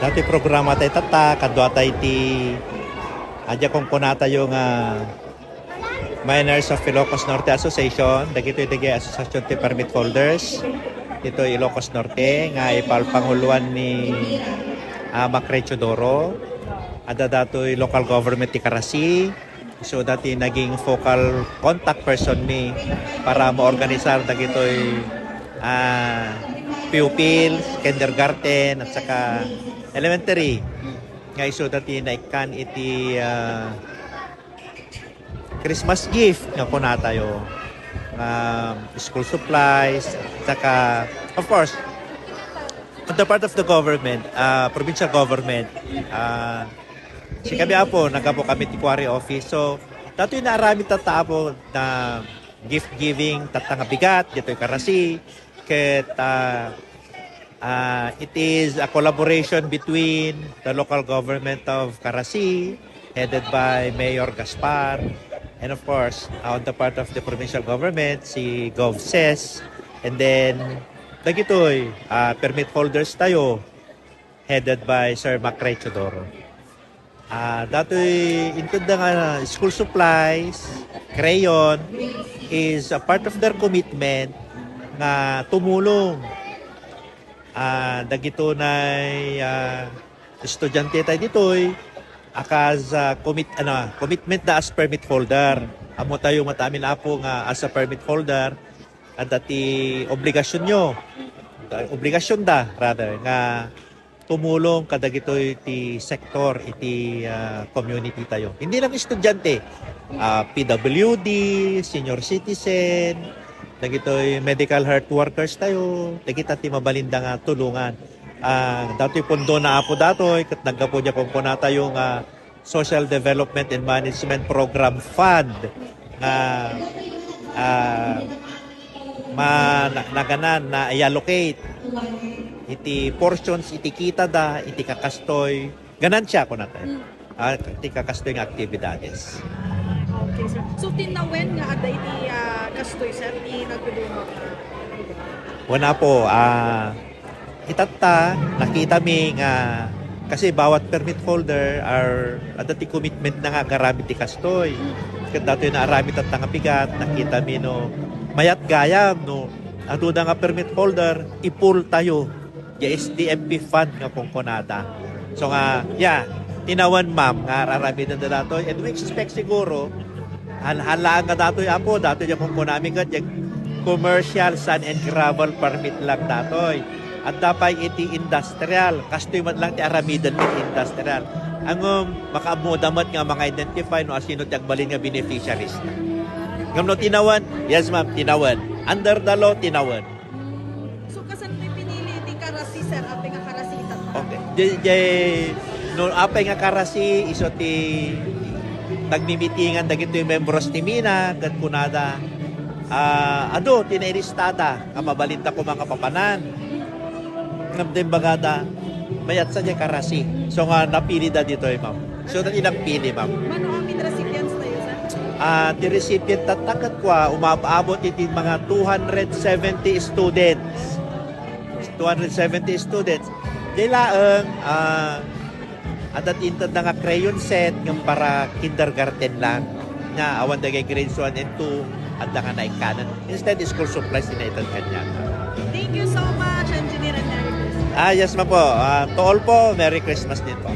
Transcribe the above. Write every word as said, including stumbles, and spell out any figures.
Datoy programa tayo tatta, kadua tayo ti, adda kunkunatayo nga Miners of Ilocos Norte Association, dagitoy dagiti association ti permit holders ditoy Ilocos Norte nga ipalpanguloan ni, ah, Mac Ray Teodoro. Adda datoy local government ti Carasi, isu dati naging focal contact person mi para maorganisar dagitoy, ah, pupils, kindergarten, at saka elementary. Nga isu dati naikkan iti, ah, Christmas gift nga kunatayo, nga school supplies, saka, of course, on the part of the government, ah, provincial government, ah, si kami apo, naggapu kami ti quarry office. So, datoy naaramid tatta apo na gift giving, tatta nga bigat, ditoy Carasi, ket, ah, ah, it is a collaboration between the local government of Carasi, headed by Mayor Gaspar, and of course, on the part of the provincial government, si Gov Ses, and then, dagitoy, ah, permit holders tayo, headed by Sir Mac Ray Teodoro. Ah, datoy inted da nga school supplies, crayon, is a part of their commitment nga tumulong. Ah, dagito nay, ah, estudiante tayo ditoy, akas, ah, commit-, ano, commitment da as permit holder. Amo tayo matamin apo nga as a permit holder, adda ti obligasyon nyo. Obligasyon da, rather, nga tumulong kadagitoy ti sektor iti, ah, community tayo. Hindi lang estudyante, ah, P W D, senior citizen, dagitoy medical health workers tayo, dagita ti mabalinda nga tulungan. Ah, datoy pondo na apo datoy, ket naggapu dia kunkuna tayo nga Social Development and Management Program Fund nga, ah, ma-, na-, naganan na i-allocate iti portions iti kita da, iti kakastoy, ganansya, kunata. Mm. Ah, iti kakastoy nga aktibidades. Okay, sir. So, tinawen nga adda iti, ah, kastoy, sir, ti nagduduma? Wala po, ah, itatta, nakita mi nga, kasi bawat permit holder are, adda ti commitment na nga agaramid ti kastoy. Ket datoy naaramid tatta nga bigat, nakita mi no, mayat gayam, no, adu da nga permit holder, ipul tayo. Di S D M P fund nga kunkunada. So nga, yeah, tinawen, ma'am, nga ar-aramiden da datoy. And we expect siguro, han-, han laeng nga datoy, apo, datoy dia kunkunami ket dia commercial sand and gravel permit lang datoy. Adda pay iti industrial, kastoy met lang ti aramiden iti industrial. Ngem, makaammoda met nga manga-identify no asino ti agbalin nga beneficiaries. Ngem no tinawen, yes, ma'am, tinawen. Under the law, tinawen. So, kasan ti pinili ti Carasi, sir? Apay nga Carasi itatta? Okay. Di, di, no, apay nga Carasi, isu ti nagmimitingan dagitoy membros ti Mina, ket kunada, ah, adu ti nailistada nga mabalinda koma nga papanan. Ngem ti imbagada, mayatsa dia Carasi. So nga, napili da ditoy, ma'am. So, dati nagpili, ma'am. Mano amin recipients tayo, sir? Ah, ti recipient tatta ket kua, umab-abot iti mga two hundred seventy students. Two hundred seventy students. Di laeng, ah, adda ti inted na nga crayon set ngem para kindergarten lang. Na awan dagay grades one and two, adda nga naikkanen. Instead, school supplies ti naited kaniada. Thank you so much, Engineer, and Merry Christmas. Ah, yes, ma'am po. Ah, to all po, Merry Christmas din po.